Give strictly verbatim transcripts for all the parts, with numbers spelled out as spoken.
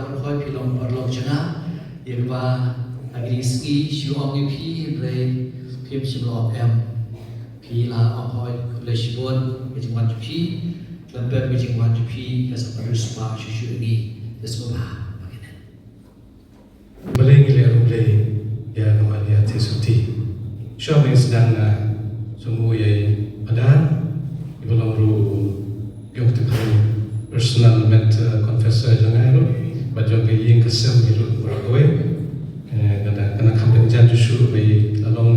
Hooid, phi long paralok jong nga, ïa kaba ha kine ki sngi shu ong ïa phi, hynrei phim shym la ong em. Phi la ong hooid, khublei shibun, ka jingwan jong phi, khlem pep ka jingwan jong phi, ka sa pynriewspah shuh shuh ïa ngi, te sngewbha, ba kine. Balei ngi leh ruh balei ïa ka Maria Theisotti. Shuwa ba ngi sdang, nga sngewnguh ïa i Phadar, iba long ruh ïa u, te phi personal met, eh, confessor jong nga ruh, bad jong ka ïing ka sem hi ruh baroh kawei. Eh, kata, kane ka pynjan shuh shuh ba i la long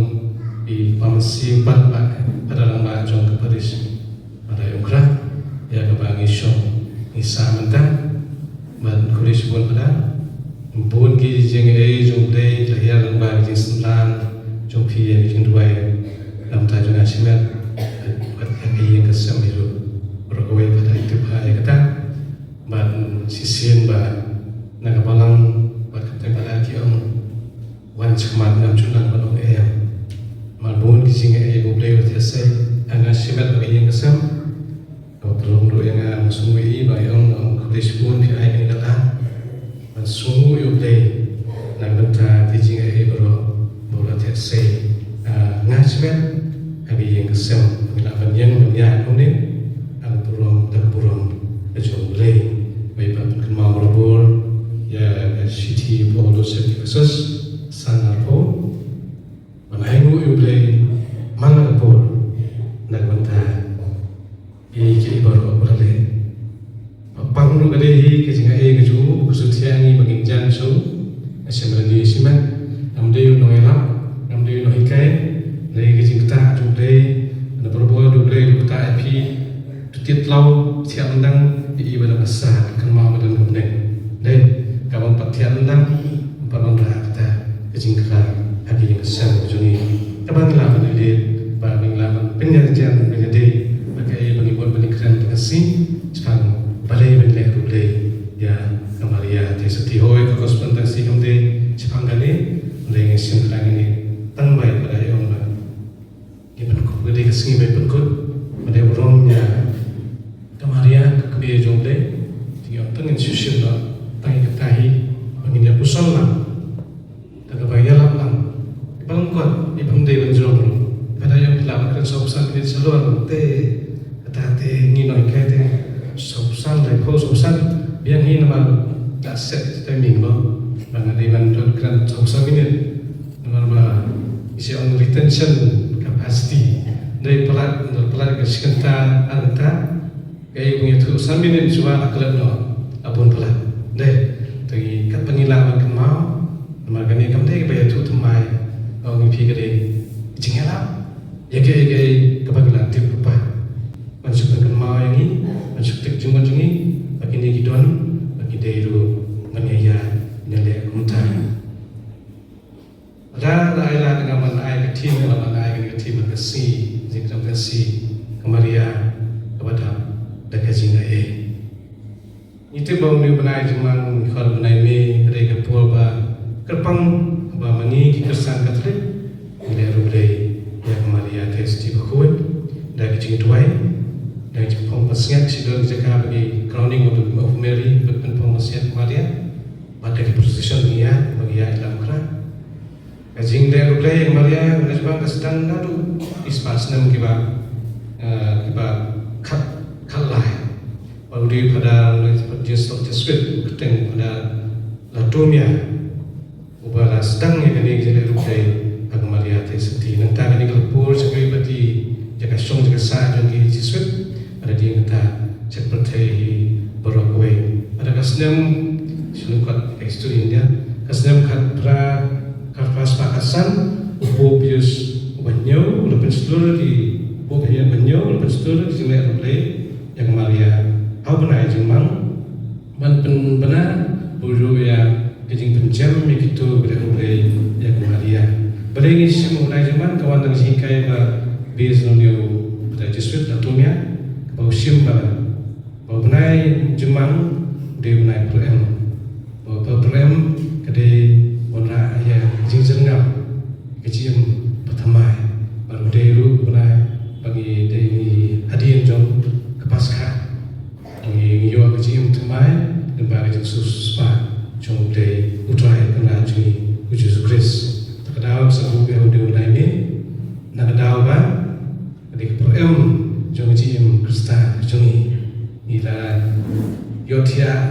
i pharmacy bad ba Phadar rangbah jong ka parish. Bad ai ïa u Khrah ïa kaba ngi shong ngi sah mynta. Bad khublei shibun Phadar. Bun ki jingaiei jong U Blei la hiar lyngba ki jingsynran jong phi ïa ki jingduwai. Namar ta jong nga shimet bad ka ïing ka sem hi ruh. Baroh kawei Phadar, ngi tip ïa kata. Bad shisien ba na ka balang bad ka teng Phadar ki ong, wan shakhmat, ngam ju nang ban ong em. Namar bun ki jingaiei ba U Blei u la thiah sei, ha nga shimet bad ka ïing ka sem. Ka ba pynlong ruh ïa nga, nga sngewnguh ïa i ba i ong, ong khublei shibun phi ai ïa nga ka lad ban sngewnguh ïa U Blei na ka bynta ki jingaiei baroh ba u la thiah sei. Ah, nga shimet ha ka ïing ka sem, ngi lah ban ïeng ban ïaid kumne ha ka burom, da ka burom ka jong U Blei. Ba i ban pynkynmaw barabor ïa ka shithi Paulus sha ki Ephesus san, arphew. Ban ainguh ïa U Blei man la ka por na ka bynta ïa kiei baroh ba la leh. Ba pang ruh ka dei hi ka jingaiei ka jong u, ka shu thiah ïa ngi ba ngin jan sha u. Nga shem ready shimet, ngam dei u nongïalap, ngam dei u nonghikai. Dei ka jingktah jong U Blei, na barabor U Blei u ktah ïa phi. To tied tlaw, thiah lyndang ïa i ba dang ka sah, kynmaw ba dang ka bneng. Dei, ka ban pat thiah lyndang, ban pat wanrah kata ka jingkhlaiñ ha ka ïing ka sem jong ngi. Kaba ngi lah ban ïaleh, ba ngi lah ban pynïaid jan, ban ïadei bad kaei ba ngi mut ban ïakren tang ka sngi, shaphang balei ban leh ruh U Blei ïa ka Maria Theisotti. Hooid, ka gospel tang ka sngi kam dei shaphang kane, hynrei ngi shim khlaiñ kane tang ba i Phadar i ong ba Ngi pynkup, ka dei ka sngi ba pynkup, ba dei burom ïa ka Maria, ka kmie jong U Blei. Te ngi ong tang ngin shu shim noh tang ïa kata hi, ba ngin ïa puson lang, tang kaba ïalap lang. Ba lyngkot, i bym dei ban jrong ruh. Ba dei ïa phi lah ban kren sawphew san minit shalor te, kata te ngi nonghikai te sawphew san, laiphew, sawphew san. Biang hi namar la set timing ba, ba nga dei ban don kren sawphew san minit. Namar ba i sa ong retention capacity. Dei palat, dei palat ka shi kynta, ar kynta. Kaei ba ngi ïathuh san minit shuwa la klet noh, la bun palat. Dei, te ngi katba ngi lah ban kynmaw. Namar kane kam dei kaba ïathuh thymmai, ong ïa phi ka dei ka jingïalap ïa kaei kaei kaba ngi la tip, Kpa. Ban shu pynkynmaw ïa ngi, ban shu tik jingmut jong ngi ba kine ki don, ba ki dei ruh ban ïa ïa leh kumta. Lada la ai lad nga ban ai ka theme, nga ban ai ka theme ka sngi, jingkren ka sngi, ka Maria kaba dap da ka jingaiei. Ngi tip ba une u bnai jingmang, ngi khot bnai May, ka dei ka por ba kyrpang ba ma ngi ki Khristan Katholik ngi leh ruh Blei ïa ka Maria Theisotti bakhuid da ka jingduwai, da ka jingpynphong pansngiat, shi don ki jaka ba ki crowning of, of Mary, ba pynphong pansngiat Maria, bad da ki procession ngi ïa, ba ngi ïa ïalam kra. Ka jingleh ruh Blei ïa ka Maria, ka Maria jong ka sdang naduh ki spah snem kiba, eh, kiba khat, khatlai. Ba u dei u Phadar, u dei u Jesuit, u kyrteng Phadar Latomia. Uba la sdang ïa kane ka jingleh ruh Blei ha ka Maria Theisotti. Nangta kane ka la pur sha kiwei pat ki jaka shong jaka sah jong ki Jesuit. Bad hadien kata sha ka pyrthei hi baroh kawei. Bad ha ka snem, shu lyngkot ka history India, ka snem khatphra, khatphra spah khatsan, u Pope Pius uba hynñiew u la pynshlur ki, Pope Pius uba hynñiew u la pynshlur ki jingleh ruh Blei ïa ka Maria ha u bnai jingmang, ban pynbna burom ïa ka jingpynjem ïa kito kiba leh ruh Blei ïa ka Maria. Balei ngi shim u bnai jingmang? Ka wan na ka jinghikai ba base na une u Phadar Jesuit Latomia, kaba u shim ba, ba u bnai jingmang u dei u bnai pyrem. Ba, ba pyrem ka dei wanrah ïa ka jingjyrngam, ka jingim bathymmai. Bad u dei ruh u bnai ba ngi dei, ngi hadien jong ka Paskha. Ngi, ngi ïoh ka jingim thymmai lyngba ka jingsiewspah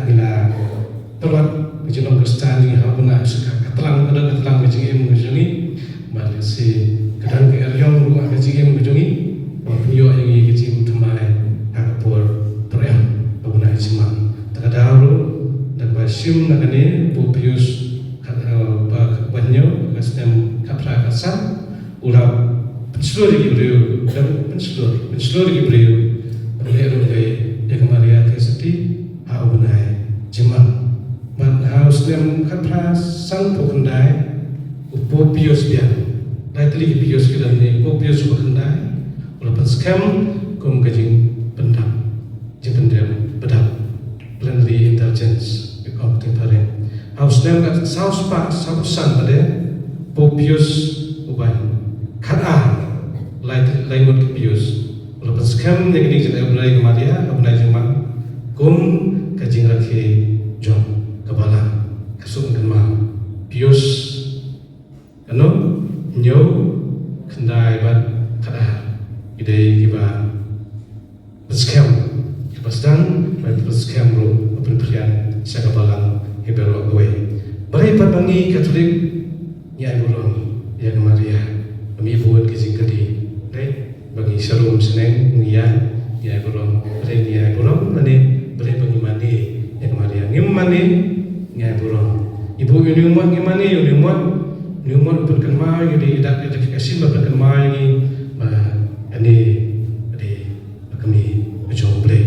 Ngi la pynlong ka jinglong Khristan jong ngi ha u bnai, sha ka tlang, ka don ka tlang ka jingim ka jong ngi. Bad lehse ka don ka eriong ruh ha ka jingim ka jong ngi. Bad pynïoh ïa ngi ka jingim thymmai ha ka por pyrem ha u bnai jingman. Te ka daw ruh da kaba shim na kane u Pope Pius khat, eh, ba, ba hynñiew, ka snem khatphra khatsan. U la pynshlur ïa ki briew, u la pynshlur, pynshlur ïa ki briew ban leh ruh ïa ka Maria Theisotti ha u bnai jingman. Bad ha u snem khatphra sanphew khyndai, u Pope Pius biang, lai tylli ki Pius ki don, u Pope Pius uba khyndai u la pynskhem kum ka jingpyndap, jingpyndem pyndap, plenary indulgence, kum ka ktien phareng. Ha u snem ka saw spah sawphew san pat, Pope Pius uba khatar, lai, lai ngut ki Pius, u la pynskhem ïa kane ka jingleh U Blei ka Maria ha u bnai jingman kum ka jingrakhe jong ka Balang. Ka suk ngan kynmaw, Pius kano, hynñiew, khyndai bad khatar, ki dei kiba pynskhem, kiba sdang bad pynskhem ruh, ba pynphriang sha ka Balang hi baroh kawei. Balei pat ba ngi Katholik ngi ai burom ïa ka Maria? Ba ngi bun ki jingkylli, dei? Ba ngi sharum shaneng ngi ïa, ngi ai burom, balei ngi ai burom, lane balei ba ngi mane ïa ka Maria? Ngim mane, ngi ai burom. Ngi buh ïa une u mot, ngi mane ïa une u mot, une u mot u pynkynmaw ïa ngi, dei, dei, dei ka shin ba pynkynmaw ïa ngi ba kane ka dei ka kmie ka jong U Blei.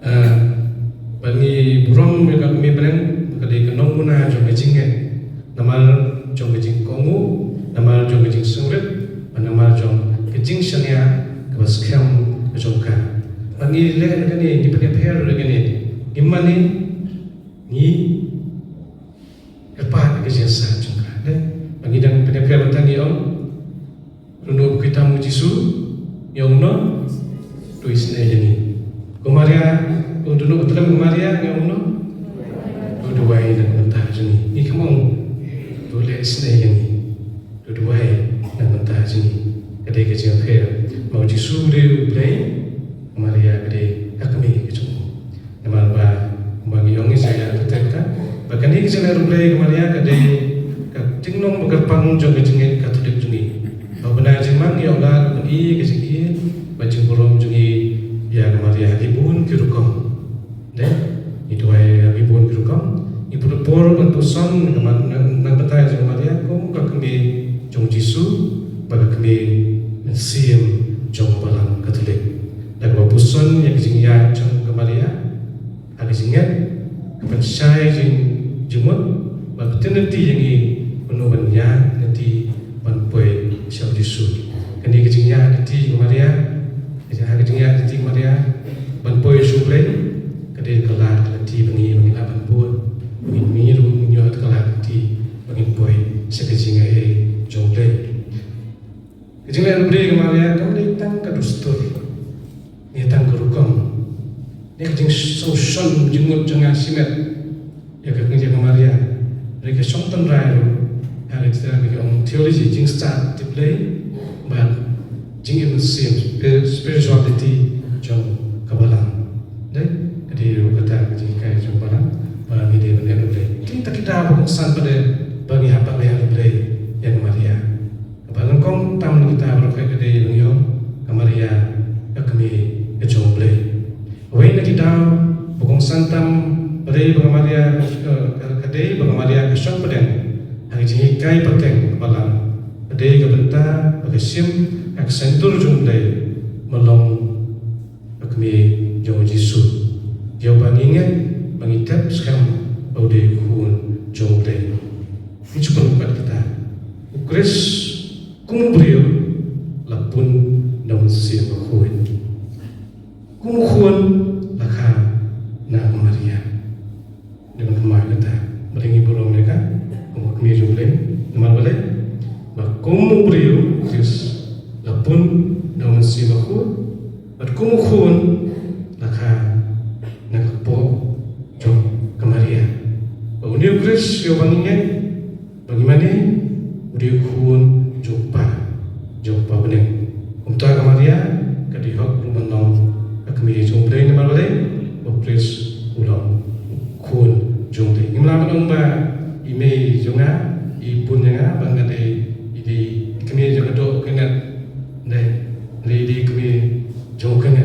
Eh, ba ngi burom ïa ka kmie bneng, ka dei ka nongmuna jong ka jingngeit. Namar jong ka jingkohnguh, namar jong ka jingsngewrit, bad namar jong ka jingshaniah kaba skhem ka jong ka. Ba ngi leh ïa kane, ngi pynïapher ïa kane, ngim mane, ngi kyrpad ïa ka jingïasaid jong ka. Dei? Ba ngi dang pynïapher mynta ngi ong, Rynduh ba ki tam u Jisu, ngi ong no, to isynei ïa ngi. Ko Maria, ko Rynduh ba tlem ko Maria, ngi ong no, to duwai na ka bynta jong ngi. Ngi kam ong, to leh isynei ïa ngi, to duwai na ka bynta jong ngi. Ka dei ka jingpher, ba u Jisu u dei U Blei, ko Maria ka dei ka kmie ka jong u. Namar ba, ba ngi ong ngi sa ïa ka tep ka, ba kane ka jingleh U Blei ka Maria ka dei ka jinglong ba kyrpang jong ka jingngeit Katholik jong ngi. Ha u bnai jingman ngi ïoh lad ban ïoh ka jingïeit bad jingburom jong ngi ïa ka Maria ha ki bun ki rukom. Dei, ngi duwai ha ki bun ki rukom. Ngi pynpor ban puson na ka, na, na ka bynta jong ka Maria kum ka kmie jong u Jisu bad ka kmie mynsiem jong ka Balang Katholik. Da kaba puson ïa ka jingïaid jong ka Maria ha ka jingngeit, ka pynshai jing, jingmut, bad ka pynlynti ïa ngi kumno ban ïaid lynti ban poi sha u Jisu. Kane ka jingïaid lynti ka Maria, ka jing, ha ka jingïaid lynti ka Maria ban poi sha U Blei, ka dei ka lad ka lynti ba ngi, ba ngi lah ban bud, ba ngi, ngi ruh ngin ïoh ka lad lynti ba ngin poi sha ka jingaiei jong U Blei. Ka jingleh U Blei ka Maria kam dei tang ka dustur, ne tang ka rukom, ne ka jingsngewshon jingmut jong nga shimet ïa ka, ïa ka Maria. Hynrei ka shong tynrai ruh ha ka, ka, ka ong theology, jingstad U Blei bad jingim mynsiem, spir-, spirituality jong ka Balang. Dei, ka dei ruh kata ka jinghikai jong ka Balang ba ngi dei ban leh U Blei. Ki tang ki daw ba kongsan pat ba ngi hap ban leh U Blei ïa ka Maria. Kaba nyngkong tam na kita baroh ka dei ba ngi ong ka Maria ka kmie ka jong U Blei. Kawei na ki daw ba kongsan tam, ka dei ba ka Maria, ka, ka dei ba ka Maria ka shong pdeng ha ka jinghikai pateng ka Balang. Ka dei ka bynta ba ka shim ha ka center jong U Blei, ba long ka kmie jong u Jisu. Ïa uba ngi ngeit, ba ngi tip skhem ba u dei u khun jong U Blei. Ngi shu pynpaw kita. U Khrist kum u briew la pun da u Mynsiem Bakhuid. Kum u khun la kha na ka Maria. Dei ban kynmaw ïa kata. Balei ngi burom ïa ka kum ka kmie jong U Blei? Namar balei? Ba kum u briew u Khrist la pun da u Mynsiem Bakhuid, bad kum u khun la kha na ka kpoh jong ka Maria. Ba une u Khrist ïa uba ngi ngeit, ba ngi mane, u dei u khun jong u Kpa, jong u Kpa Bneng. Kumta ka Maria ka dei hok ruh ban long ka kmie jong U Blei. Namar balei? Ba u Khrist U long u khun jong u Blei. Ngim lah ban ong ba i mei jong nga i bun ïa nga ba nga dei, i dei i kmie jong ka doh kane. Dei, dei i dei i kmie jong kane.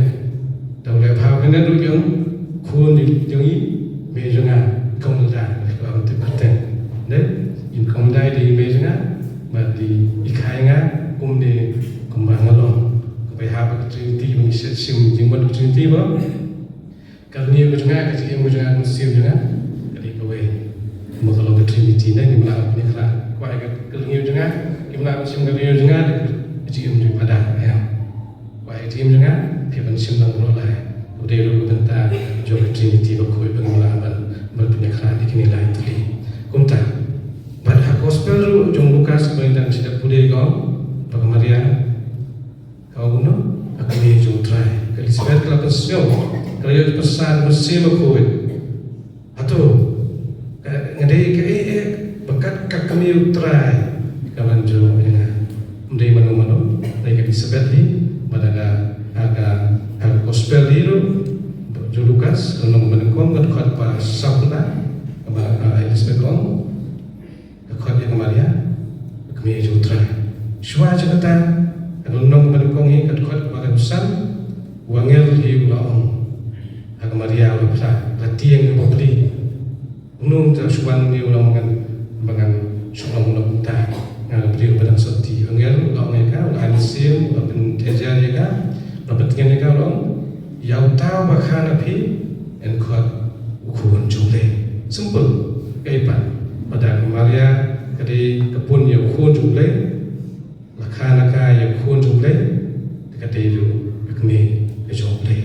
Te u Blei u pha kane ruh jong khun jong i mei jong nga. Khun da ka ba tip kata. Dei, in khun da i dei i mei jong nga. Ba dei i kha ïa nga kumne kumba nga long. Kaba ïa ba ka Trinity ba ngi shim jingmut ka Trinity ba. Ka rngiew ka jong nga, ka jingim ka jong nga, ka mynsiem jong nga ka dei kawei. Kumba ka long ka Trinity ne, ngim lah ban pynkhlaiñ. Kwah ïa ka rngiew jong nga, ngim lah ban shim ka rngiew jong nga da ka jingim jong Phadar, ïa. Kwah ïa ka jingim jong nga phi ban shim lang baroh lai. Ka dei ruh ka bynta jong ka Trinity ba khuid ba ngim lah ban, ban pynkhlaiñ ïa kine lai tylli. Kumta bad ha Gospel ruh jong Lukas ba ngi dang shu dep pule, ka ong ba ka Maria ka ong, no, ka kmie jong u Trai. Ka Elisabet ka la pynsngew, ka la ïoh jingpyrshang da ka Mynsiem Bakhuid. Hato ka, nga dei kaei, eh, ba kat ka kmie u Trai ka ban jur ïa nga? Ym dei mano mano, dei ka Elisabet hi. Bad ha ka, ha ka, ha ka Gospel hi ruh jong u Lukas, lynnong ba nyngkong, ka dkhot ba saw khyndai, ka ba, ah, Elisabet ka ong, ka khot ïa ka Maria ka kmie jong u Trai. Shuwa jong kata, ha ka lynnong ba nyngkong hi, ka dkhot ba laiphew san, u angel hi u la ong ha ka Maria, u la phla, la tieng ha bapli. Kumno mynta shu wan une u long ba ngan, ba ngan shu long u long mynta, nga la briew ba dang sotti. U angel u la ong ïa ka, u la ai mynsiem, u la pyntheja ïa ka, u la pyntngen ïa ka, u la ong, ïa uta uba kha na phi yn khot u Khun jong U Blei. Simple. Kaei pat, lada ka Maria ka dei ka pun ïa u Khun jong U Blei, la kha na ka ïa u Khun jong U Blei, te ka dei ruh ka kmie ka jong U Blei.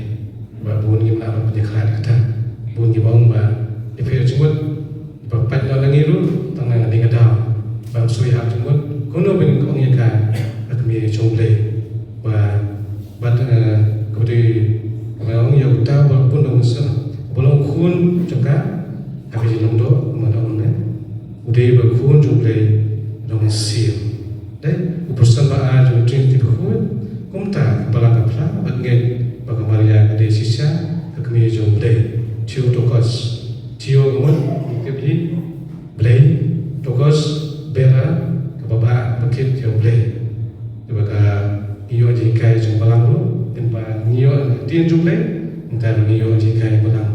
Ba bun ngim lah ban pynïakhlad kata. Bun ngi ong ba ïa phi ïa jingmut, ba pait noh na ngi ruh tang na kane ka daw. Ba shu ïa jingmut, kumno ban ong ïa ka, ka kmie ka jong U Blei. Ba, ba, eh, ka dei, ba ong ïa uta ba pun da u Mynsiem, ba long u Khun jong ka, ha ka jinglong doh, kumba ong ne. U dei ba Khun jong U Blei, da u Mynsiem. Dei, u person ba ar jong ka Trinity bakhuid. Kumta ka Balang ka phla bad ngeit ba ka Maria ka dei shisha ka kmie jong U Blei. Theotokos. Theo ka mut, ngi tip hi, Blei. Tokos, bearer, kaba bah, ba kit ïa U Blei. Kaba ka ngi ïoh jinghikai jong Balang ruh, ynda ngi ïoh ktien jong U Blei, ynda ngi ïoh jinghikai Balang.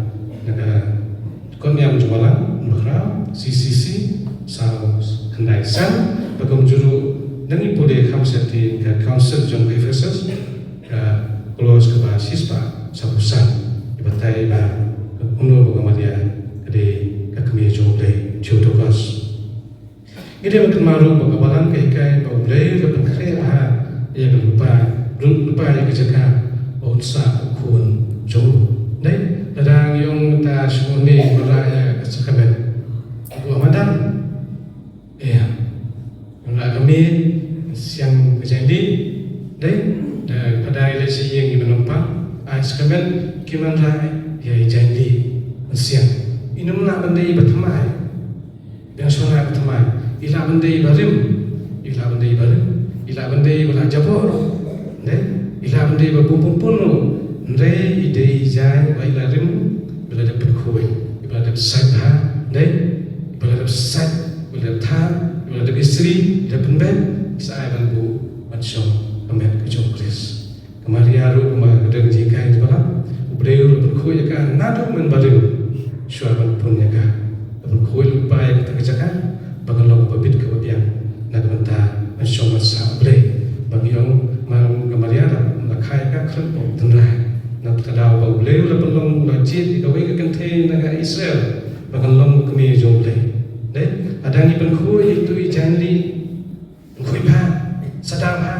Na ka Dkhot niam jong Balang, ba khraw, C C C, saw khyndai san, ba kumjuh ruh, ngi pule kham sha ktien ka Council jong Ephesus, ka Kolos kaba shispah, saw phew san, i batai ba, kumno ba ka Maria, ka dei ka kmie jong U Blei, Theotokos. Ngi dei ban kynmaw ruh ba ka Balang ka hikai ba U Blei u la pynkhreh bha ïa ka lypa, lypa ïa ka jaka ba un sah u Khun jong u. Dei, lada ngi ong mynta shu ne ba la ïa ka sakramen. Ba madan. Ïa. Ïa la ka mih, siang ka jaiñdih. Dei, da ka dei leit sha ïing ki ba nongpang. Ai sakramen, ki man rai, ïa i jaiñdih. Siang. I nym lah ban dei ba thymmai. Biang shwa na ka thymmai, i lah ban dei ba rim, i lah ban dei ba rim, i lah ban dei ba la jabor, ne? I lah ban dei ba bun bun bun, ne? I dei jaiñ ba i la rim, ba la dep pynkhuid, ba la dep sait bha, ne? Ba la dep sait, ba la dep thar, ba la dep isri, ba la dep pynbeit, sa ai ban buh ban shong ha met ka jong u Khrist. Ka Maria ruh kumba ka don jinghikai jong ka Balang, U Blei u la pynkhuid ïa ka naduh mynba rim, shuwa ban pun ïa ka. La pynkhuid lypa ïa kata ka jaka, ba kan long kaba bit kaba biang na ka bynta ban shong ban sah U Blei. Ba ngi ong, ma ka Maria la, la kha ïa ka khlem pop tynrai. Na kata ka daw ba U Blei u la pynlong, u la jied ïa kawei ka kynthei na ka Israel, ba kan long ka kmie jong U Blei. Dei, lada ngi pynkhuid ïa itu i jaiñdih, Khuid bha, sdang bha,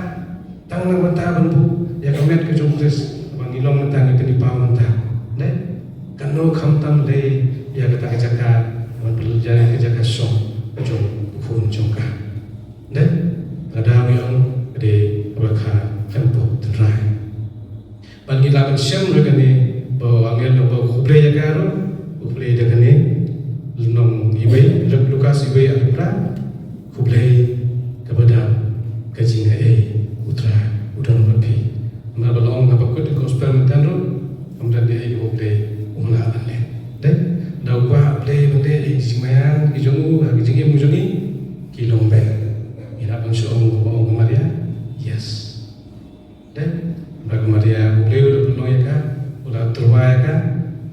tang na ka bynta ban buh ïa ka met ka jong u Khrist, ba ngi long mynta, ngi pynpaw mynta. Ne? Kano khamtam lei ïa kata ka jaka, ban pynleit ïa ka jaka shong ka jong u Khun jong ka. Ne? Lada ngi ong ka dei kaba kha khlem pop tynrai. Bad ngi lah ban shem ruh kane, ba u angel u ba khublei ïa ka ruh, khublei da kane, lynnong iwei, Lukas iwei arphew phra, khublei kaba dap ka jingaiei, U Trai u don bad phi. Namar ba la ong haba kut ka gospel mynta ruh, kam don ei ei kaba U Blei um lah ban leh. Dei, jong u, ha ka jingim jong ngi, ki long beit. Ngi lah ban shu ong, ong ka Maria, yes. Dei, ba ka Maria, U Blei u la pynlong ïa ka, u la tyrwa ïa ka,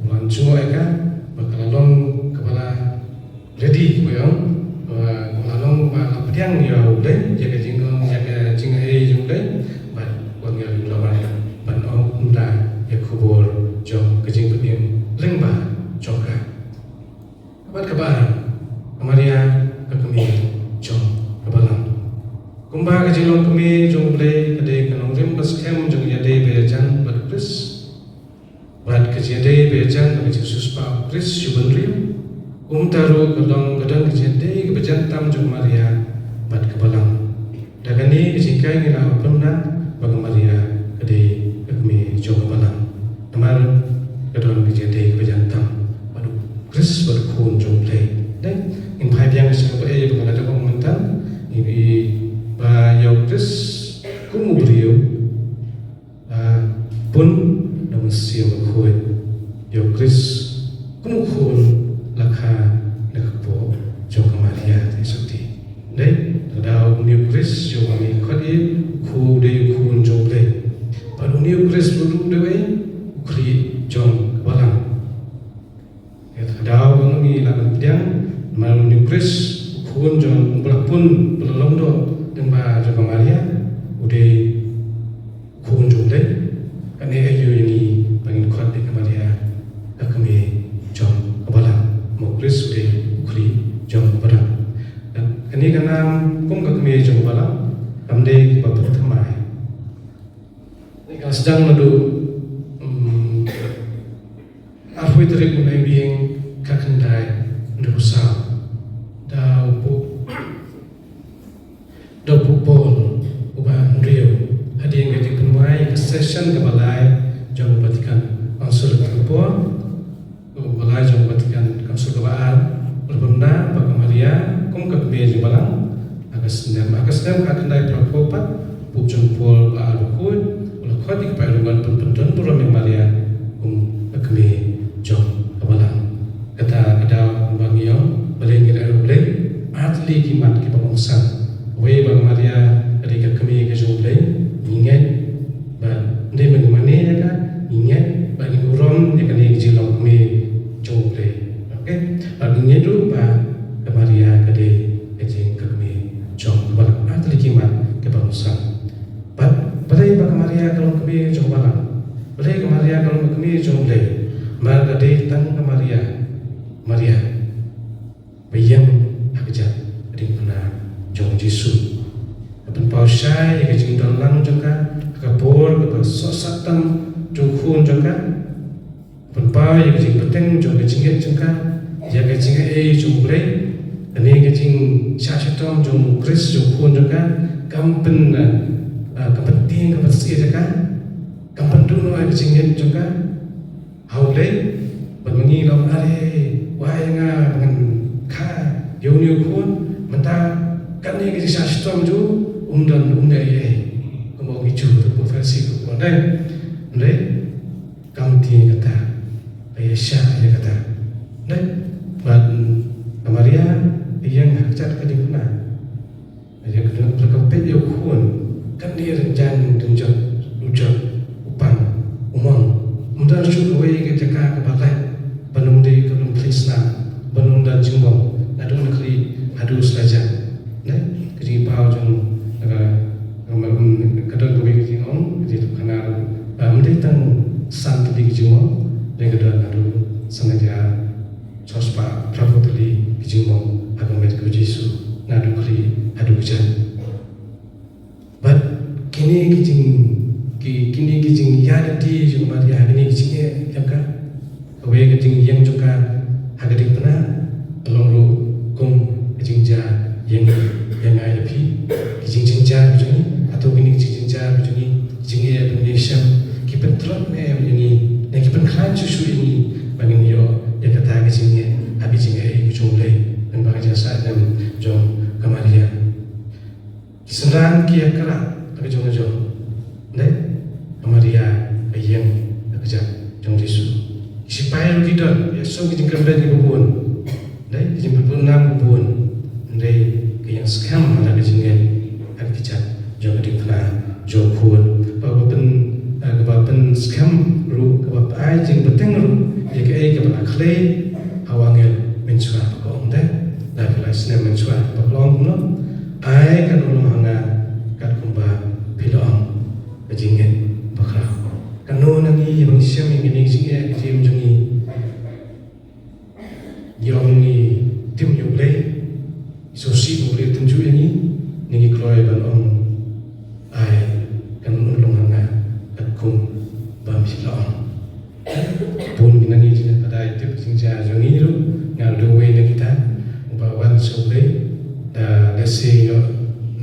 u la jngoh ïa ka, ba ka la long kaba la ready, kumba ong, ba ka la long ba la pdiang ïa U Blei, ïa ka jingong, ïa ka jingaiei jong U Blei, bad u angel u la wan ban ong kumta ïa ka khubor jong ka jingpynim lyngba jong ka. Bad kaba ar, ka Maria ka kmie jong ka Balang. Kumba ka jinglong kmie jong U Blei ka dei ka nongrim baskhem jong ka ïadei ba ïajan bad U Khrist. Bad ka jingïadei ba ïajan bad ka jingsiewspah U Khrist shu bynriew. Kumta ruh ka long, ka don ka jingïadei kaba jan tam jong ka Maria bad ka Balang. Da kane ka jinghikai ngi lah ban pyndap ba ka Maria ka dei ka kmie jong ka Balang. Namar ka don ka jingïadei kaba jan tam bad U Khrist bad U Khun jong U Blei. Dei, ngin phai biang sha kaba ei ba nga la dep ong mynta, ngin ïohi ba ïa U Khrist kum u briew, ah, bun na u Mynsiem Bakhuid. Ïa U Khrist kum u khun la kha na ka kpoh jong ka Maria te shakti. Dei, ka daw une U Khrist jong ngi khot ïa u khu, dei u Khun jong U Blei. Bad une U Khrist ruh dei u Khri jong ka Balang. Ka daw ba ngi lah ban pdiang, namar une U Khrist, u Khun jong, u ba la pun, ba la long doh lyngba jong ka Maria, u dei u Khun jong U Blei. Kane aïu ïa ngi ba ngin khot ïa ka Maria ka kmie jong ka Balang, ma U Khrist u dei u Khri jong ka Balang. Kane ka nam kum ka kmie jong ka Balang kam dei kaba pynthymmai. Ka sdang naduh, mm, arphew tarik u Naiwieng khatkhyndai hynriewphew saw. Da u Pope, da u Pope Paul uba hynriew, hadien ka jingpynwai ka session kaba lai jong u Vatican Council ka por, uba lai jong u Vatican Council kaba ar, u la pynbna ba ka Maria kum ka kmie jong ka Balang. Ha ka snem, ha ka snem khatkhyndai phraphew pat, Pope John Paul ba ar bakhuid u la khot ïa ki paidbah ban pynpyndonburom ïa ka Maria kum ka kmie jong ka Balang. Kata ka daw ba ngi ong, balei ngi leh ruh balei, ar tylli ki mat kiba kongsan. Wei, ba ka Maria ka dei ka kmie ka jong U Blei, ngi ngeit ba ym dei ba ngi mane ïa ka, ngi ngeit ba ngi burom ïa kane ka jinglong kmie jong U Blei. Okay? Bad ngi ngeit ruh ba ka Maria ka dei ka jing, ka kmie jong ka Balang, ar tylli ki mat kiba kongsan. Bad balei ba ka Maria ka long kmie jong ka Balang? Balei ka Maria ka long ka kmie jong U Blei? Namar ka dei tang ka Maria, Maria ba ïeng ha kjat ka diengphna jong u Jisu. Ka pynpaw shai ïa ka jingdon lang jong ka ha ka por kaba sohsat tam jong u khun jong ka. Ka pynpaw ïa ka jingbteng jong ka jingngeit jong ka ïa ka jingaiei jong U Blei. Kane ka jingshah shitom jong U Khrist jong u khun jong ka kam pyn, ah, kam pyntieng, kam pynsyeh ïa ka. Kam pynduh noh ïa ka jingngeit jong ka ha U Blei, bad ma ngi la ong, are, wai ïa nga ba ngan kha ïa une u khun. Mynta kane ka jingshah shitom jong u, um don, um don ei ei. Kumba ong ki Jiw, ki Pharisi, kumba dei. Hynrei kam tieng kata, ka ïashah ïa kata. Dei, bad ka Maria ka ïeng ha kjat ka diengphna. Ïa ka, ka peit ïa u khun, kane rynjang rynjot, u jot, u pang, u mong. Ym don shuh kawei ka jaka kaba lait ban ym dei, ka lum khlieh snam, ban ym don jingbong naduh na khlieh haduh sla jan. Ne, ka jingpaw jong ka, ka, ka don kawei ka jingong, ka jingtip khana ruh ba ym dei tang san tylli ka jingmong, dei ka don haduh san hajar saw spah phraphew tylli ki jingmong ha ka met ka Jisu, naduh khlieh haduh kjat. Bad kine ki jing, ki, kine ki jingïaid lynti jong ka Maria, kine ki jingeh jong ka, kawei ka jingïeng jong ka ha ka diengphna ka long ruh kum ka jingjia ïa ngi, ïa nga ïa phi. Ki jingjynjar jong ngi, hato kine ki jingjynjar jong ngi, ki jingeh ba ngi shem, ki pynthrot ne em ïa ngi, ne ki pynkhlaiñ shuh shuh ïa ngi ba ngin ïoh ïa kata ka jingeh ha ka jingaiei jong U Blei lyngba ka jingsaitjam jong ka Maria? Ki synran ki ïakyrah ha ka jong ka jong. Dei, ka Maria ka ïeng ha kjat jong u Jisu. Ki sipai ruh ki don, ïa shu ki jingkyrmen kiba bun. Dei ka jingpynbun nam ka bun. Dei ka ïeng skhem ha ka jingngeit ha ka kjat jong ka diengphna jong u khun. Ba ka pyn, eh, kaba pynskhem ruh, kaba ai jingpynteng ruh ïa kaei kaba la khlei ha u angel mynshuwa, ba ka ong, dei, da ka la snem mynshuwa, ba ka ong kumno: Ai kan ym long ha nga kat kumba phi la ong, ka jingngeit bakhraw. Kano na ngi ba ngi shem ïa kine ki jingeh ha ka jingim jong ngi? Ngi ong ngi tim ïa U Blei, ngi sngewsih ba U Blei u tynjuh ïa ngi, ne ngi kloi ban ong, ai kan ym long ha nga katkum ba phi la ong? Bun ki na ngi jingpadai tip jingjia jong ngi ruh, nga ruh uwei na kita uba wan sha U Blei. Da lehse ïoh,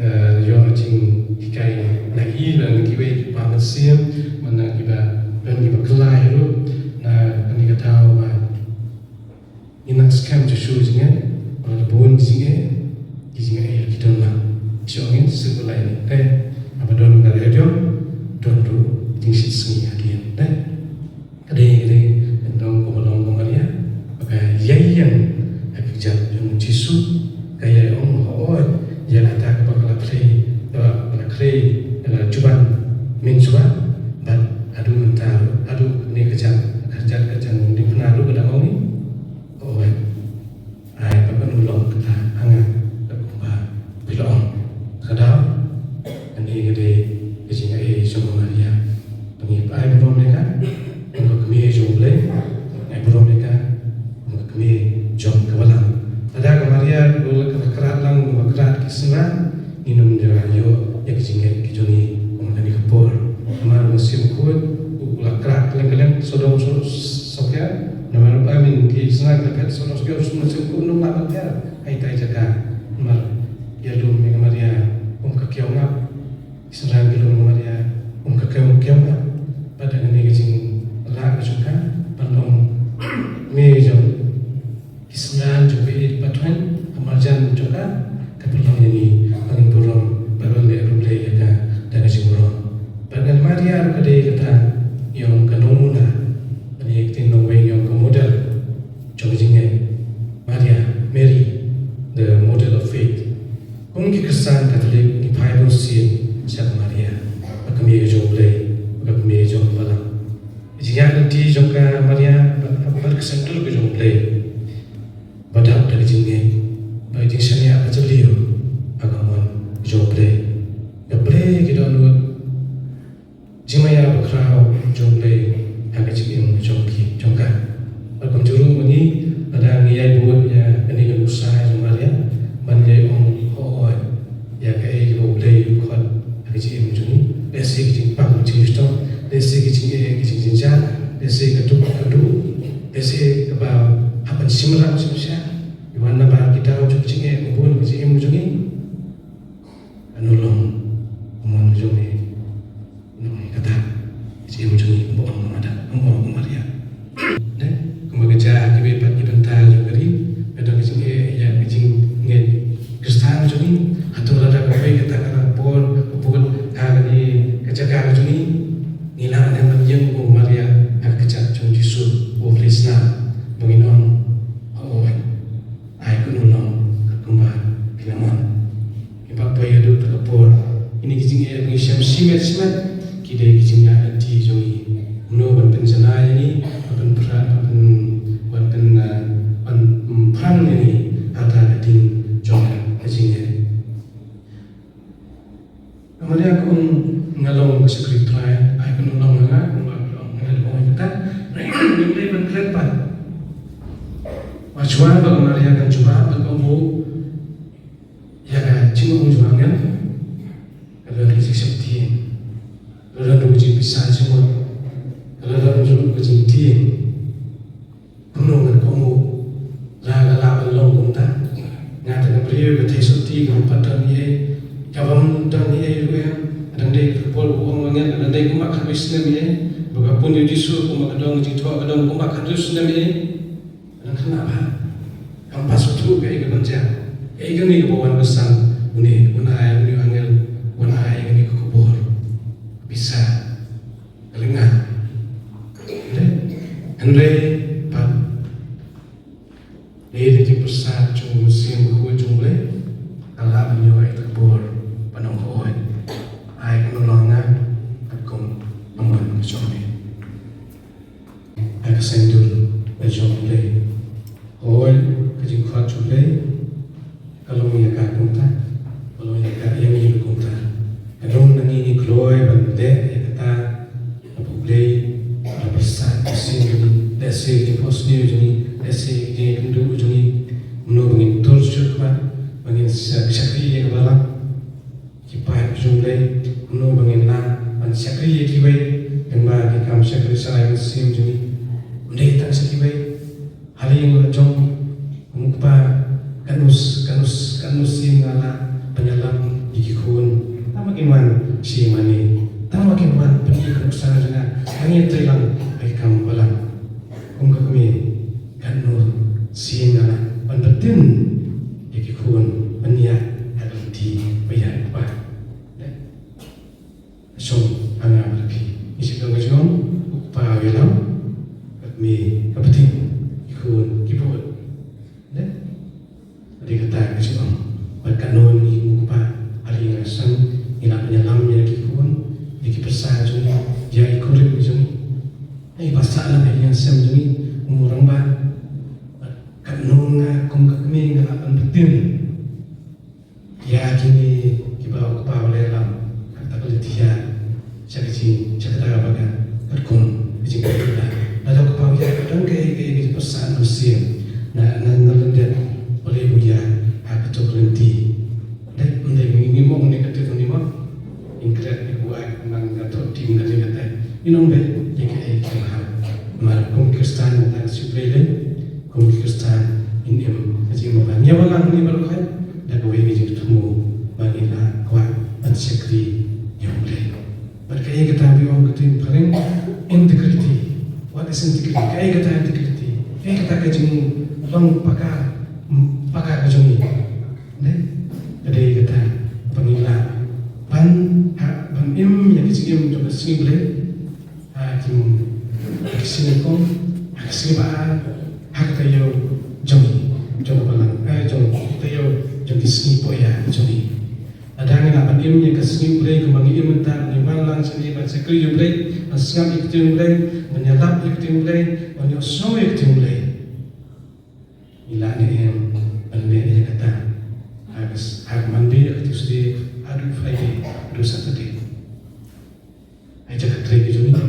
eh, ïoh jinghikai na i, na kiwei kiba mynsiem, na kiba, na kiba kylla ruh na kane ka daw ba ngin nang skhem shuh shuh jingeh, ba la bun jingeh, ki jingeh ki don lang. Shuh ngin sngewlai ni, eh, haba don ka radion, don ruh jingshit sngi hadien, eh. Ka dei, ka dei, ka dei, ka dei, kumba long ka Maria, ba ka ïeng ha ka kjat jong u Jisu, ka ïeng ong, hooid, ïa kata kaba ka la khlei, kaba ka la khlei, ka la juban mynshuwa, bad haduh mynta ruh, haduh kane ka jan, ka jan, ka jan diengphna ruh ka dang ong ïa ngi, hooid. Ai ba kan ym long kata ha nga, kat kumba phi la ong. Ka daw, kane ka dei ka jingaiei jong ka Maria. Ba ngi ai burom ïa ka kum ka kmie jong U Blei, ai burom ïa ka kum ka kmie jong ka Balang. Lada ka Maria ruh ka la krat lang, ka la krat ki synran, ngin ym ïoh ïa ka jingngeit ka jong ngi kum ha kane ka por. Namar u Mynsiem Bakhuid u la krat kylleng kylleng, sawdong sawdong saw snem. Namar ba mynta ki synran ki la phet sawdong sawdong, u Mynsiem Bakhuid um lah ban pher ha ita i jaka. Namar ïa lum ïa ka Maria kum ka kiaw ngap. Ki synran ki lum ïa ka Maria kum ka kiaw, kiaw ngap. Bad ha kane ka jinglah ka jong ka ban long kmie jong ki synran jong ka ïeit patweng, ka marjan jong ka, ka pynlong ïa ngi ba ngin burom bad ban leh riewblei ïa ka da ka jingburom. Bad ngan Maria ruh ka dei kata, ïa ka nongmuna, lane ka ktien nongwei ïa ka model jong ka jingngeit. Maria, Mary, the model of faith. Kum ki Khristan Katholik ngi phai bunsien sha ka Maria, ka kmie jong U Blei, ka kmie jong ka Balang. Ka jingïaid lynti jong ka Maria bad, bad ka symdur ka jong U Blei, ba dap da ka jingngeit bad ka jingshaniah ba jylliew ha ka mon jong U Blei. Ka Blei ki dohnud jingmaïa bakhraw jong U Blei ha ka jingim jong ki, jong ka. Bad kumjuh ruh ma ngi, lada ngi ïai bud ïa kane ka nuksa jong Maria ban ïai ong hooid ïa kaei kaba U Blei u khot ha ka jingim jong ngi. Lehse ka jingpang, ka jingshitom, lehse ka jingeh, ka jingjynjar, lehse ka duk ka duh, lehse kaba hap ban shim rang shim shah, ïa wan namar ki daw jong ka jingeh ka bun ha ka jingim jong ngi. Ano long kumno jong ngi, nong ngi kata, ka jingim jong ngi kumba ong ka Maria, kumba ong ka Maria. Dei, kumba ka jia ha kiwei pat ki bynta jong ka ri, ka don ka jingeh ïa ka jingngeit Khristan jong ngi. Hato lada kawei kata ka por ka bud ha kane ka jaka ka jong ngi, ngi lah ne ban ïeng kum Maria ha ka kjat jong u Jisu, u Khristan, ba ngin ong, hooid, ai kan ym long kat kumba phi la mon. Ngi pat poi haduh kata ka por. Kine ki jingeh ba ngi shem shimet shimet ki dei ki jingïaid lynti jong ngi. Kumno ban pynjanai ïa ngi, ban pynpra-, ban pyn-, ban pyn-, ah, ban, mm, pynpra ïa ngi ha kata ka ding jong ka jingeh. Ka Maria ka ong, nga long ka shakri Trai, ai kan ym long ha nga kumba phi la ong. Nga la ong kata, ngim dei ban klet pat. Ba shuwa ba ka Maria kan jubab, ba ka ong, ïa ka jingong jong u angel, ka la don ka jingsheptieng, ka la don ka jingpisa jingmut, ka la don ruh ka jingtieng. Kumno ngan kohnguh, la ka lah ban long kumta? Nga te ka briew ka theisotti, kaba ym pat don ei ei, kaba ym don ei ei ruh em. Ka dang dei ka por ba u ong u angel, ka dang dei kumba khatwei snem ei ei, ba ka bun ïa u Jisu, kumba ka don ka jingthoh, ka don kumba khatwei snem ei ei. Nang khynnah bha. Kam pat sngewthuh kaei ka ban jia. Kaei kane kaba wan ba san une, un ai une u angel, un ai kane ka khubor. Pisa. Ka lyngnga. Hynrei, hynrei pat Lei da ki jingpyrsad jong u Mynsiem Bakhuid jong U Blei, ka lah ban ïoh ïa ka bor ban ong hooid. Ai ka nonglang nga katkum ka mon ka jong me. Ai ka saiñdur ka jong U Blei. Hooid, ka jingkhot jong U Blei ka long ïa ka kumta, ka long ïa ka, ïa ngi kumta. Ka long na ngi ngi kloi ban leh ïa kata. Aba U Blei, aba sa ka sien jong ngi, lehse ki pos ngi jong ngi, lehse ki kynduh jong ngi, kumno ba ngin tur shuh khmat, ba ngin sa shakri ïa ka balang. Ki paid jong U Blei, kumno ba ngin lah ban shakri ïa kiwei, lyngba ki kam shakri sa ïa ka sien jong ngi. Ym dei tang sha kiwei. Ha ïing la jong, kum u kpa, katno s-, katno s-, katno sien nga lah ban ïalam ïa ki khun. Tang ba kin wan sha ïing mane. Tang ba kin wan pyni ka nuksa jong nga. Ba ngin trei lang ha ki kam balang. Kum ka kmie, katno sien nga lah ban pynbtin ïa ki khun ban ïaid ha ka lynti ba ïaid u kpa. Dei. Shong ha nga bad phi. Ngi shu don ka jingong, u kpa u ïalam, bad me ka bting, ki khun ki bud. Dei? Dei kata ka jingong. Bad katno ngi kum u kpa, ha ïing ha sem, ngi lah ban ïalam ïa ki khun, ïa ki pyrsa jong ngi, ïa ki kurim jong ngi. Ïa ki basa lam ha ïing ha sem jong ngi, kum u rangbah. Bad katno nga kum ka kmie nga lah ban pynbtin ïa kine kiba u kpa u la ïalam, kata ka lynti ïa, sha ka jing, sha kata ka bynta, katkum ka jingpynbna. Lada u kpa u ïaid, ka don kaei kaei ka jingpyrsad mynsiem na, na, na lyndet, u leh u ïaid ha kato ka lynti. Dei, ym dei, ngi, ngi mong ne ka tip ngi mong. Ngi klet ngi buaid, man nga thoh tim kane katai. Ngi ong beit ïa kaei kaei ba hap. Namar kum ki Khristan ngi tang shu Blei lei. Kum ki Khristan ngin im ka jingim ba ngi ïa balang ngi baroh, da kawei ka jingthmu ba ngi la kwah ban shakri ïa U Blei. Bad kaei kata ba ong ka ktien phareng, integrity. What is integrity? Kaei kata integrity? Kaei kata ka jinglong paka, paka ka jong ngi? Dei, ka dei kata ba ngi lah ban, ha, ban im ïa ka jingim jong ka sngi Blei. Ha ki, ha ki sngi kum, ha ki sngi ba, ha ka taïew jong, jong ka balang, eh, jong ka taïew jong ki sngi poia jong ngi. Lada ngi lah ban im ïa ka sngi Blei kumba ngi im mynta, ngi wan lang shane ban shakri ïa U Blei, ban sngap ïa ka ktien Blei, ban ïalap ïa ka ktien Blei, ban ïohsngew ïa ka ktien Blei. Ngi lah ne em ban leh ïa kata? Ha ka s-, ha ka Monday, ha ka Tuesday, haduh Friday, haduh Saturday. Ha jaka trei ka jong ngi,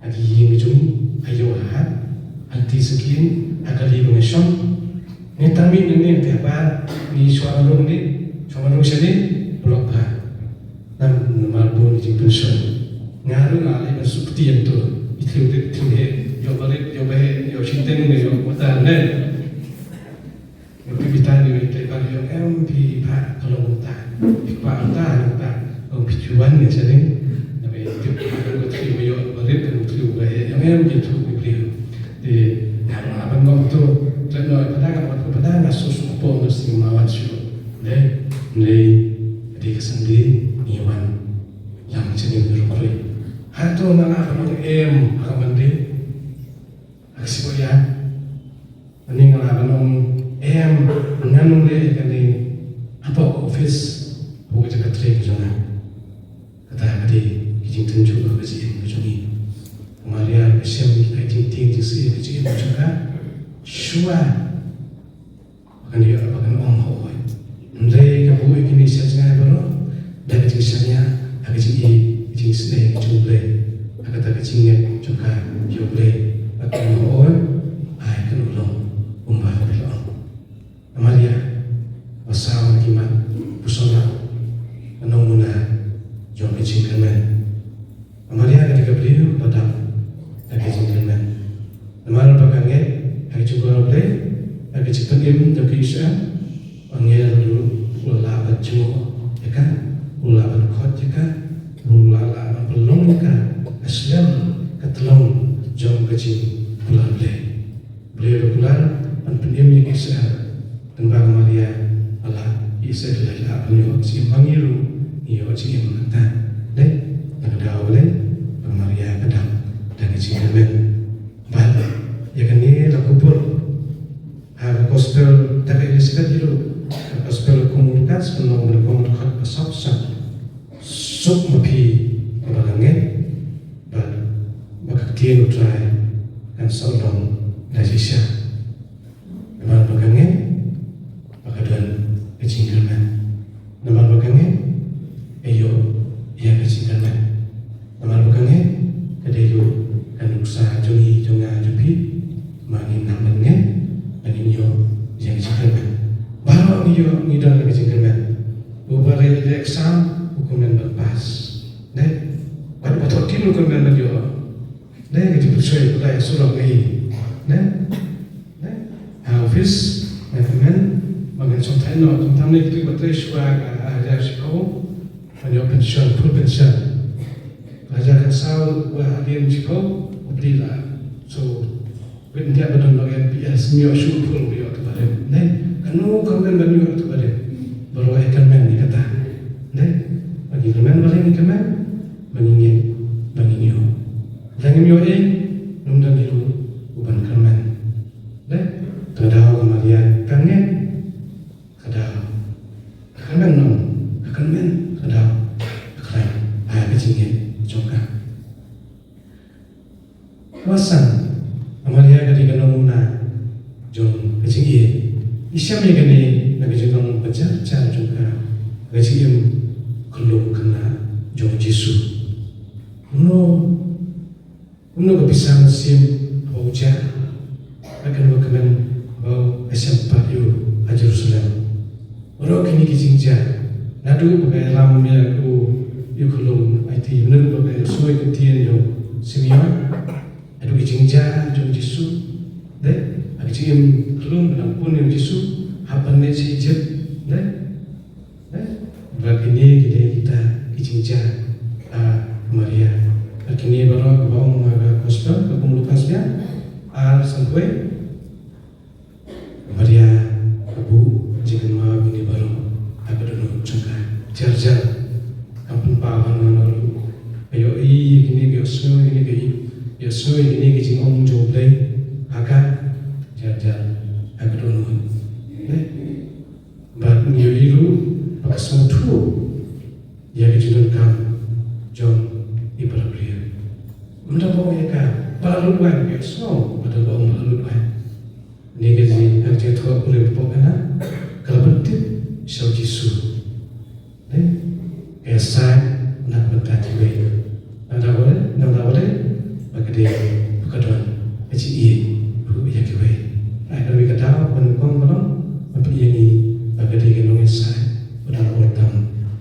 ha ki ïing ka jong ngi, ha ïew ha hat, ha lynti syngkien, ha kali ba ngi shong. Ngi tang mih nangne te haba ngi shuwa ban rung ne, shuwa ban rung shane, block bha. Namar bun ki jingpynshoi. Nga ruh nga leh ban suk kti ïa to. I thliew rit thliew heh, ïoh barit ïoh baheh, ïoh shiteng ne ïoh mata ne. Ïoh phi bitar ïoh i tei ban ïoh em phi phah ka long kumta. Phi phah kumta kumta. Ong phi ju wan ne sha ring. Naba i tip ka long ka thliew ïoh barit ka long thliew baheh. Ïoh em phi thliew phi briew. Te nga ruh nga ban ngop to. Tlot noh i phadang nga wan phadang nga suk suk pong nga sing ma wan shu. Dei, dei, dei ka Sunday ngi wan. Ïa, ngi chen ngi ruh khrui. Hato nga lah ban ong em ha ka Monday? Ha ka sngi ba ïaid. Ani nga lah ban ong em, ngan ong leh ïa kane hapoh ka office, hapoh ka jaka trei ka jong nga. Kata ka dei ka jingtynjuh ka jingim ka jong ngi. Maria ka shem ka jingtieng jingsih ka jingim ka jong ka. Shuwa ba kan ïoh, ba kan ong hooid. Hynrei ka buh ïa kine ki jingshaniah baroh da ka jingshaniah ha ka jingïeit, ka jingisynei ka jong U Blei. Ha kata ka jingngeit jong ka ïa U Blei, ba kan ong hooid, ai kan long kumba U Blei u la ong. A Maria, ba saw na ki mat, ba sngewlap, ka nongmuna jong ka jingkyrmen. A Maria ka dei ka briew ba dap da ka jingkyrmen. Namar ba ka ngeit ha ka jingkyrkhu U Blei, ha ka jingpynim jong ka Israel, u angel ruh u la lah ban jngoh ïa ka, u la lah ban khot ïa ka, u la lah ban pynlong ïa ka ha shlem ka tyllong jong ka jingkular Blei. Blei u la kular ban pynim ïa ka Israel. Tang ba ka Maria ba la, i Israel la lah ban ïoh jingim, ba ngi ruh ngi ïoh jingim mynta. Dei, na ka daw Blei, ba ka Maria ka dap da ka jingkyrmen. Bad ïa kane la kubur ha ka ïoh ngi don ka jingkyrmen. Uba leh exam u kyrmen ban pass. Ne? Bad uba thoh ktien u kyrmen ban ïoh. Ne, ka jingpynshoi Blei surok ngi. Ne? Ne? Ha office, ne kmen, ba ngan shong thait noh, khamtam ne kito kiba trei shuwa ka hajar shiphew, ban ïoh pension, full pension. Hajar khatsaw, ba hadien shiphew, u pdi la. So, wit ndia ba don long M P S, ym ïoh shuh full, ym ïoh tu barim. Ne? Kano ka kmen ban ïoh tu barim. Baroh ïa kyrmen ïa kata. Ne? Ba ngi kyrmen, ba ngi kyrmen, ba ngi ngeit, ba ngi ïoh. Lada ngim ïoh ei, ym don ei ruh uban kyrmen. Dei, ka daw ka Maria ka ngeit, ka daw ka kyrmen, ong, ka kyrmen, ka daw ka khlaiñ ha ka jingngeit jong ka. Wat san, ka Maria ka dei ka nongmuna jong ka jingïeit. Ngi shem ïa kane na ka jinglong ba jar jar jong ka, ka jingim khyllung khynnah jong u Jisu. Kumno Kumno ka pisa mynsiem haba u jah, bad kumno ka kmen ba ka shem pat ïa u ha Jerusalem. Baroh kine ki jingjia, naduh ba ka ïalam ïa u, ïa u khyllung aiti, naduh ba ka ïasngewthuh ïa ka ktien jong u Simeon, naduh ki jingjia jong u Jisu, dei, ha ka jingim khyllung ba nang pun ïa u Jisu, hap ban leit sha Ijipt, dei. Eh, bad kine ki dei kita ki jingjia, ah, Maria. Bad kine baroh kiba ong ha ka gospel, ka ong Lukas biang, ar sanphew wei. Maria ka buh jingkynmaw kine baroh ha ka dohnud jong ka. Jar jar. Kam pynpaw hangno hangno ruh. Ka ïohi ïa kine, ka ïohsngew ïa kine, ka ïohsngew ïa kine ki jingong jong U Blei ha ka. Jar jar ha ka dohnud. Eh? Bad ngi ïohi ruh ba ka sngewthuh ïa ka jingdonkam jong i para briew. Ym da ba ong ïa ka ba la lut waiñ, ka sngew ba da ba ong ba la lut waiñ. Kane ka jingïathuh kurim hapoh khana ka la pyntip sha u Jisu. Dei, ka ïasaid na ka bynta kiwei. Nangta balei, nangta balei, ba ka dei ba ka don ka jingïeit ruh ïa kiwei. Ai, ka dei ka daw ba nyngkong ba long, ba pynïeng ïa ngi ba ka dei ka nongïasaid ba don bor tam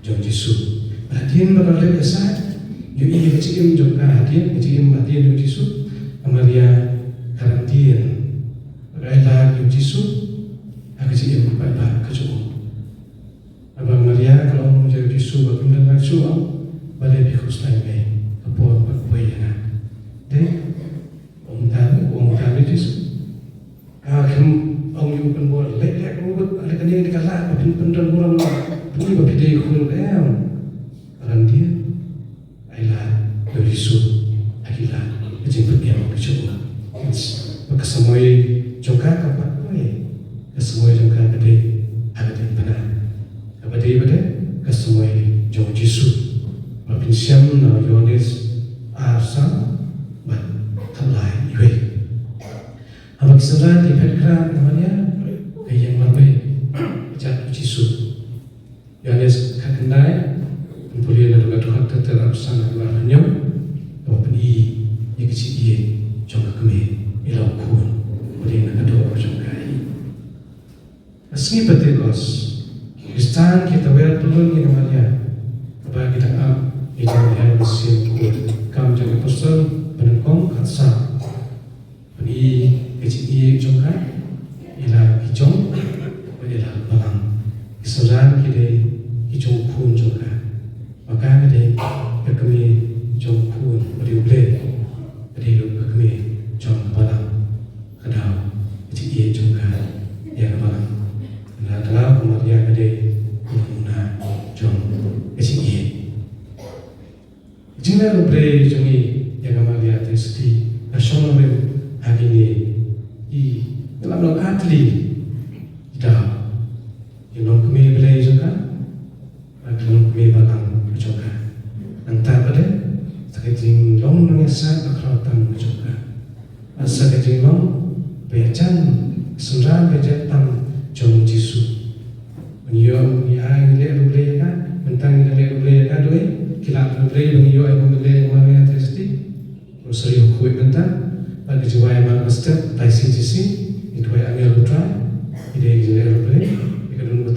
jong u Jisu. Hadien ba ka la dep ïasaid, ïohi ïa ka jingim jong ka hadien, ka jingim hadien jong u Jisu, ka Maria ka randien, ba ka ailad ïa u Jisu ha ka jingim paidbah ka jong u. Haba Maria ka la ong ïa u Jisu ba kim dang lait shuh, balei phi khuslai mei, ka por pat poi ïa nga. Dei, ong kumta, ong kumta ïa u Jisu. Ka kim ong ïa u pynbor, leit leit ruh, leit kane kane ka lad ba phin pyndon burom, phi ba phi dei khun, em. Randien. Ailad ïa u Jisu ha ki lad ka jingpynim ka jong u. Ba ka samoi jong ka kam pat poi, ka samoi jong ka ka dei ha ka diengphna. Kaba dei ba dei ka samoi jong u Jisu. Ba phin shem na u Ïoannis ar saw bad khatlai wei. Haba ki synran ki phet khrat na Maria, ka ïeng marwei ka jait u Jisu. Ïoannis khatkhyndai, pule na ka dkhot khatar, arphew san haduh arphew hynñiew, kaba pyni ïa ka jingïeit jong ka kmie ïa la u khun, pule na ka doh jong ka hi. Ka sngi Pentekost, Khristan ki tawer pyllun ïa ka Maria, kaba ki dang ap ïa ka jingïaid mynsiem khun, Kam jong ki Apostol, banyngkong khatsaw. Pyni ka jingïeit jong ka ïa la ki jong bad ïa la ka balang. Ki synran ki dei ki jong u khun jong ka. Ba ka ka dei ka kmie jong u khun, ba dei U Blei, ka dei ruh ka kmie jong ka balang. Ka daw ka jingïeit jong ka ïa ka balang. Ka daw ka Maria ka dei ka nongmuna jong ka jingïeit. Jingleh U Blei jong ngi ïa ka Maria Theisotti ka shong rim ha kine ki, ngi lah ban ong, ar tylli ki daw. Ki long kmie Blei jong ka, bad ki long kmie balang jong ka. Nangta pat de, sa ka jinglong nongïasaid bakhraw tam jong ka. Bad sa ka jinglong ba ïajan, synran ba ïajan tam jong u Jisu. Ngi ïoh, ngi ai, ngi leh ruh Blei ïa ka, mynta ngi leh ruh Blei ïa ka, dei, ki lah ruh Blei ba ngi ïoh ïa ka Blei ïa ka Maria Theisotti. Rosary khuid mynta, bad ka jingwai mar ba step, lai sien shisien, ngi duwai Angel U Trai, ngi dei ngi leh ruh Blei, ïa ka don ba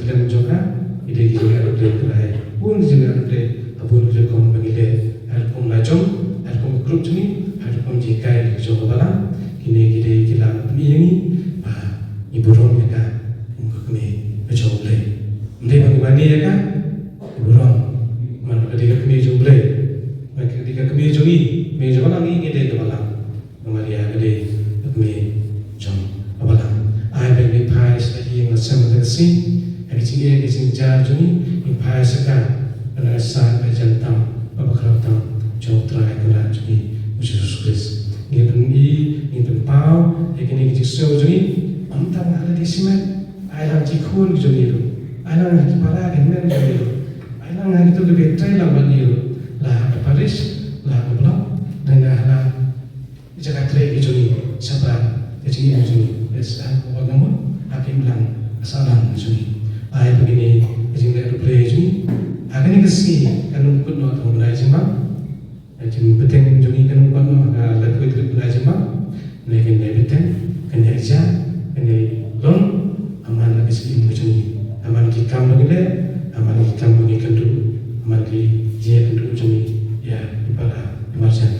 Mane ïa ka burom, namar ka dei ka kmie jong U Blei. Namar ka dei ka kmie jong ngi, kmie jong balang, ngi ngi dei ka balang. Namar ïa ka dei ka kmie jong ka balang. Ai ba ngi phai sa ïing la sem la ka sngi, ha ka jingeh ka jingjar jong ngi, ngi phai sa ka, ka nang sa ka jingtam ba bakhlap tam jong U Trai Kynrad jong ngi U Jisu Khrist. Ngi pyn-i, ngi pynpaw ïa kine ki jingsngew jong ngi, ym tang ha la ki shimet, ai lang ki khun ki jong ngi ruh, ai lang ha ki para ki hynmen ki jong ngi ruh, ai lang ha kito kiba trei lang bad ngi ruh, la ha ka parish, la ha ka block, lane ha la ki jaka trei ki jong ngi, shaphang ka jingim jong ngi. Ïa sdang ko ba ngamut ha ki imlang sahlang jong ngi. Ai ba kine ki jingleh riewblei jong ngi ha kane ka sngi kan ym kut noh tang ban ai jingma. Ka jingbteng jong ngi kan ym kut noh ha ka laiphew tarik ban ai jingma. Ne kan ïai bteng, kan ïai jia, kan ïai long ha man la ka jingim ka jong ngi, ha man ki kam ba ngi leh, ha man ki kam ba ngi kynduh, ha man ki jingïakynduh jong ngi ïa ki para ki marjan.